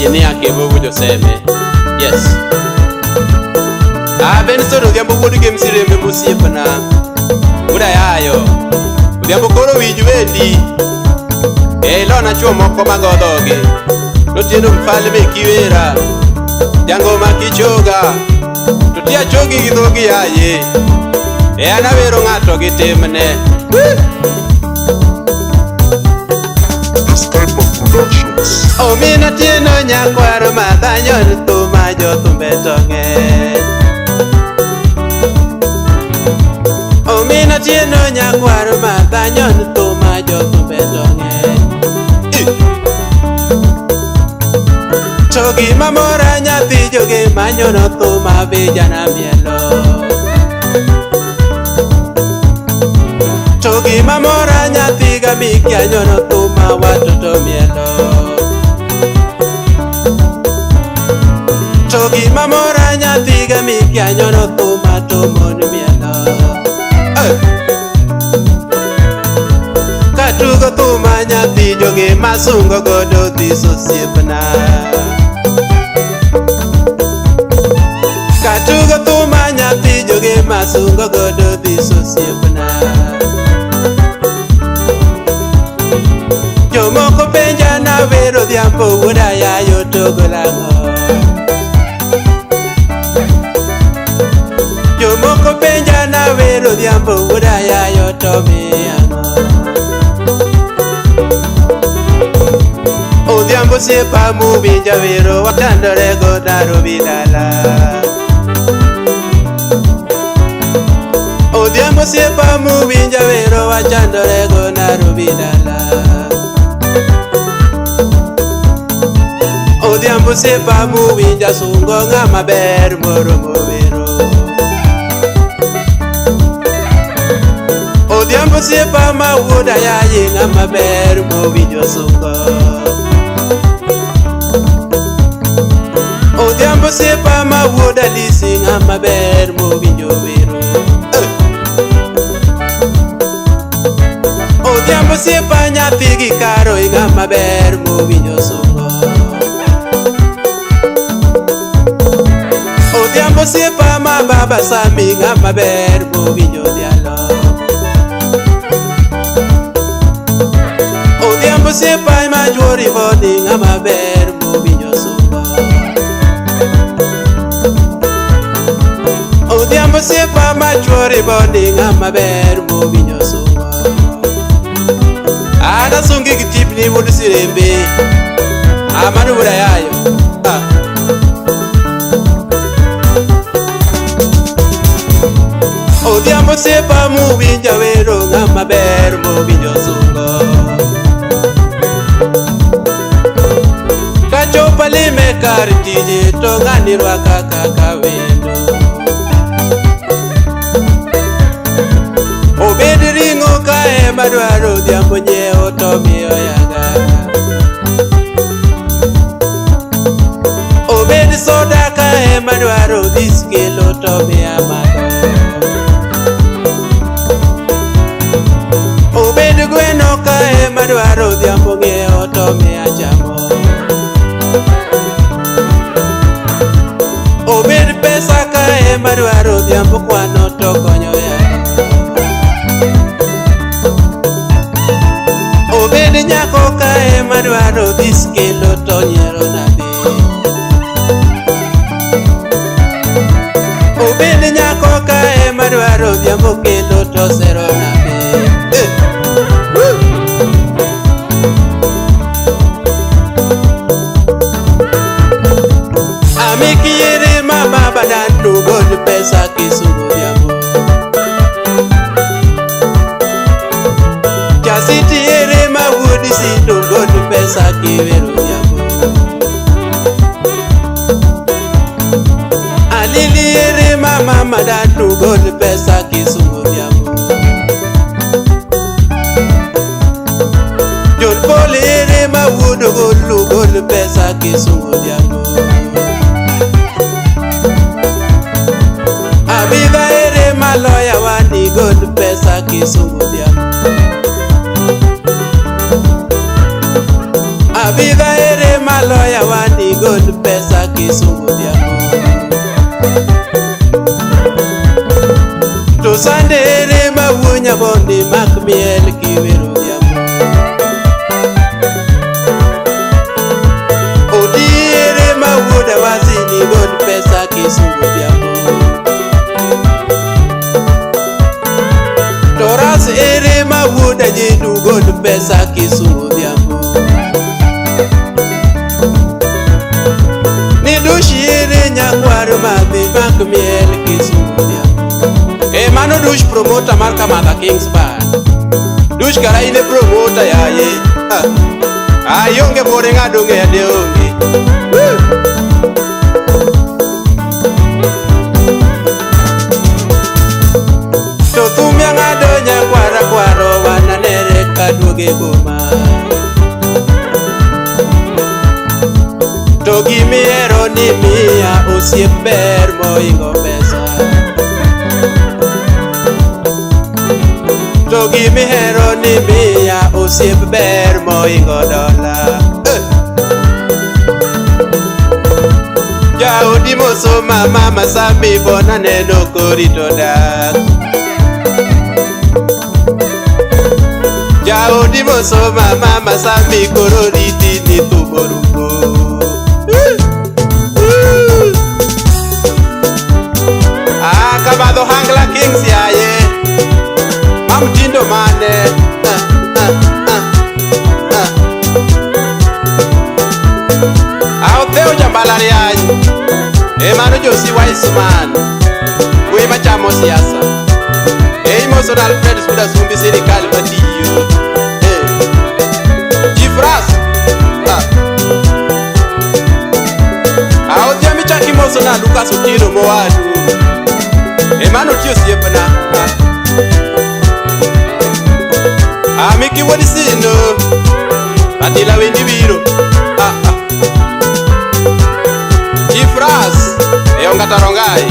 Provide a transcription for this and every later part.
Engineer Kevogo Joseme. Yes. Ah, Benson Odhiambo wuod Gem Sirembe mosiepna. Wuod Ayayo. Odhiambo koro winj wendi. Eh, ilona chuo moko mago dhogi. Notieno mfalme kiwera. Jangoma kichoga. To tia chogi gi dhogi yaye. E an awero ng'ato gi timne. Woo! Skype Productions. Omina tieno nyakwar madhanyon thuma jothumbe to ng'eny. Omina tieno nyakwar madhanyon thuma jothumbe to ng'eny. Ih! To gima mora nyathi joge manyono thuma vijana mielo. To gima mora nyathi ga mikia nyono thuma watoto mielo. To gima mora nyathi ga mikia nyono thuma to mon mielo. Eh! Katugo thuma nyathi joge masungo godo dhis osiepna. Katugo thuma nyathi joge masungo godo dhis osiepna. Jomoko penja nawero odhiambo wuod Ayayo to golang'o. Jomoko penja nawero odhiambo wuod Ayayo to miyang'o. Odhiambo osiepa mowinja wero wachandore go Nairobi dala. Odhiambo osiepa mowinja wero wachandore go Nairobi dala. Odhiambo osiepa mowinja sungo ng'ama ber moromo wero. Odhiambo osiepa ma wuod Ayayi ng'ama ber mowinjo sungo. Odhiambo osiepa ma wuod Alisi ng'ama ber mowinjo wero. Eh! Odhiambo osiepa nyathi gi karo ng'ama ber mowinjo sungo. Odhiambo osiepa ma baba Sami ng'ama ber mowinjo dhialo. Odhiambo osiepa ma chuori boni ng'ama ber mowinjo sungo. Odhiambo osiepa ma chuori boni ng'ama ber mowinjo sungo. An asungi gi tipni wuod Sirembe. Amano wuod Ayayo. Ah. Odhiambo osiepa mowinja wero ng'ama ber mowinjo sungo. Kachopo alime kar tije to ng'ani rwaka kaka wendo. Obed ring'o ka ema dwaro odhiambo nyiewo to miyo yaga. Obed soda ka ema dwaro this kelo to miya madho. Obed gweno ka ema dwaro odhiambo ng'iewo to miya chamo. Obed pesa ka ema dwaro odhiambo kwano to konyo yaga. Obed nyako ka ema dwaro this kelo to nyiero nade. Obed nyako ka ema dwaro odhiambo kelo to sero nade. Eh! Woo! Amikiere ma baba danu gol pesa Kisumu odhiambo. Chasiti ere ma wuod Sindo gol pesa kiwero odhiambo. Alili ere ma mama danu gol pesa Kisumu odhiambo. John Paul ere ma wuod Ogolo gol pesa Kisumu odhiambo. Abidha ere ma loya wani gol pesa Kisumu odhiambo. Abidha ere ma loya wani gol Kisumu Odhiambo. To sandere ma wuo Nyabondi mak miel kiwero Odhiambo. Odiere ma wuod Awasi ni gol pesa Kisumu Odhiambo. To ras ere ma wuod Ajedu gol pesa Kisumu Odhiambo. Ni dushi ere nyakwar madhi mak miel Kisumu Odhiambo. E mano dush promoter mar Kamadha Kings Bar. Dush kara in e promoter yaye. Ah. Ayonge bore ng'ado ng'ede onge. Woo! To thumia ng'ado nyakwara kwaro wananere kaduoge boma. To gimihero ni miya osiep ber moingo pesa. To gimihero ni miya osiep ber moingo dola. Eh! Jaodi moso mama Masami bona neno korito dak. Jaodi moso mama Masami koro riti ni thumorumo. Ah, Kamadho Hangla Kings yaye. Mamtindo mane. Ah, ah, ah, ah. Aotheo jambalariany. E mano Josi Wiseman. Wuoyi machamo siasa. E imoso na Alfred Suda Sumbi sirikal matiyo. Eh. Chief Ras. Ah. Aodhia michaki moso na Lucas Otieno mowadu. E mano tiyo osiepna. Ah. Amiki wuod Sindo. Atila wendi biro. Ah, ah. Chief Ras. E Ongata Rongai.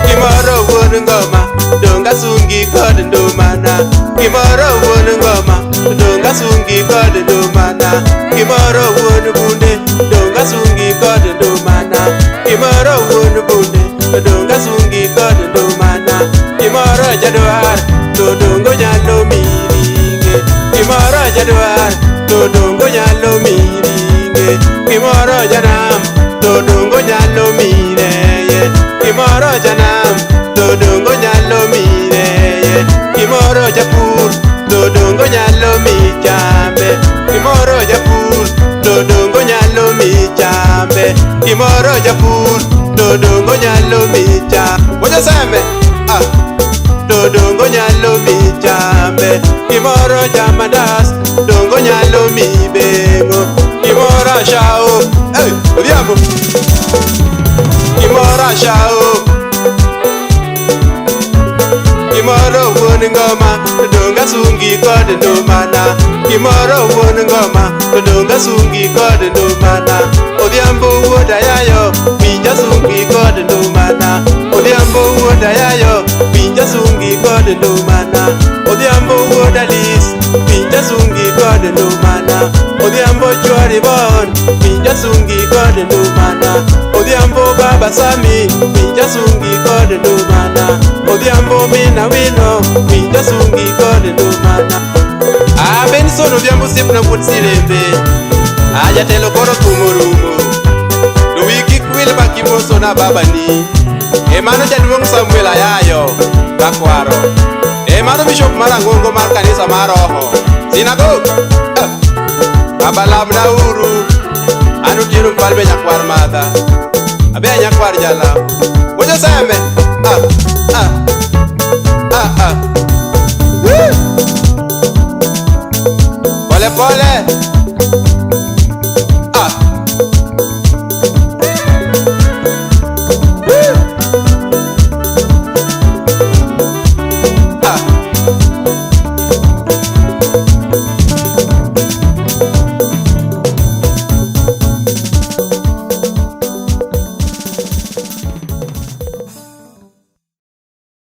Gimoro wuon ngoma, donga sungi kod ndumana. Gimoro wuon ngoma, donga sungi kod ndumana. Gimoro wuon bunde, donga sungi kod ndumana. Gimoro wuon bunde, donga sungi kod ndumana. Gimoro jadwar, to dongo nyalo miringe. Gimoro jadwar, to dongo nyalo miringe. Gimoro janam, to dongo nyalo mireye. Gimoro janam, to dongo nyalo mireye. Gimoro japur, to dongo nyalo mi chambe. Gimoro japur, to dongo nyalo mi chambe. Gimoro japur, to dongo nyalo mi chambe. Wacha sembe, ah. To dongo nyalo mi chambe. Gimoro jamandas, dongo nyalo mi bengo. Gimoro shao, hey, Odhiambo. Gimoro shao. Gimoro wuon ngoma, donga sungi kod ndumana. Gimoro wuon ngoma, donga sungi kod ndumana. Odhiambo wuod Ayayo, winja sungi kod ndumana. Odhiambo wuod Ayayo, winja sungi kod ndumana. Odhiambo wuod Alice, winja sungi kod ndumana. Odhiambo chwari bon, winja sungi kod ndumana. Odhiambo baba Sami, winja sungi kod ndumana. Odhiambo mina wino, winja sungi kod ndumana. Ah, Benson Odhiambo osiepna wuod Sirembe. Ah, jatelo koro thum orumo. To wiyi kik wil bakimoso na babani. E mano jaduong' Samuel Ayayo, Rakwaro. E mano bishop mar Angongo mar kanisa mar Roho. Sinagog. Ah. Baba lamna uru. An Otieno Mfalme nyakwar madha. Abe nyakwar jalam. Wuocha sembe.